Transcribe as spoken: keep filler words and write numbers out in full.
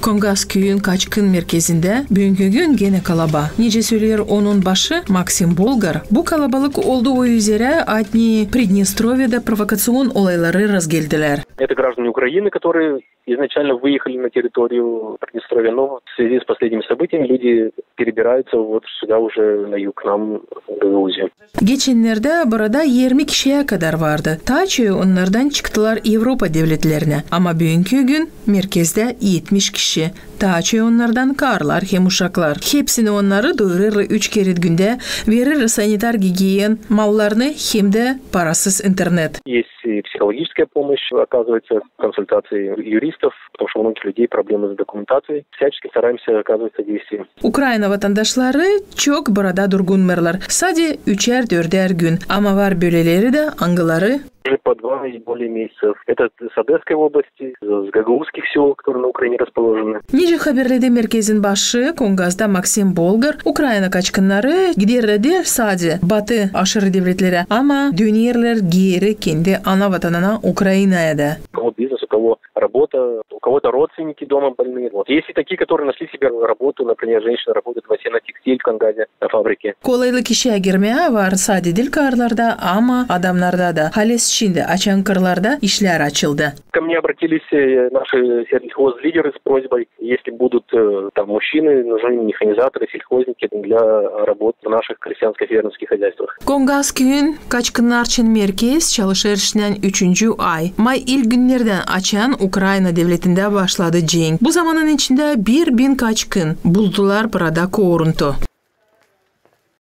Kongas küüyün kaçkın merkezindä büünkü gün genä kalaba. Nicä söleer onun başı Maksim Bolgar, bu kalabalık oldu o üzerä, ani Pridnestroviyada provokaţion olayları razgeldilär. Это граждане Украины, которые изначально выехали на территорию Приднестровья, но в связи с последними событиями люди перебираются вот сюда уже на юг, к нам, в Гагаузию. Geçennerdä burada irmi kişiyä kadar vardı. Taa çoyu onnardan çıktılar Evropa devletlerinä. Ama büünkü gün merkezdä etmiş kişi. Taa çoyu onnardan karılar hem uşaklar. Hepsini onnarı doyurêrlar üç kerä gündä, vereer sanitar gigiyen mallarını hem dä parasız internet. Есть и психологическая помощь, оказывается, консультации юристов, потому что у многих людей проблемы с документацией. Всячески стараемся оказывать содействие. Ukraina vatandaşları çok burada durgunmêêrlar. Sade üçär-dördär gün. Ama var böleleri dä, angıları Уже по два и более месяцев. Это с Одесской области, с гагаузских сёл, которые на Украине расположены. Nicä haberledi merkezin başı Kongazda Maksim Bolgar, Ukraina kaçkınnarı giderlär diil sade batı aşırı devletlerä, ama dönerlär geeri kendi ana vatanına Ukrainaya da. У кого бизнес, у кого работа, у кого-то родственники дома больные. Вот. Есть и такие, которые нашли себе работу, например, женщина работает в Осенотекстиль в Кангазе, на фабрике. Kolaylık işä girmää var sade diil karılarda, ama adamnarda da. Halizdän şindi açan kırlarda işlär açıldı. Ко мне обратились э, наши сельхозлидеры с просьбой, если будут э, там мужчины, нужны механизаторы, сельхозники для работ в наших крестьянско-фермерских хозяйствах. Kongaz küüyün kaçkınnar için merkez çalışêr şindän üçüncü ay. May ilk günnerdän, açan Ukraina devletindä başladı cenk. Bu zamanın içindä bir bin kaçkın buldular burada koruntu.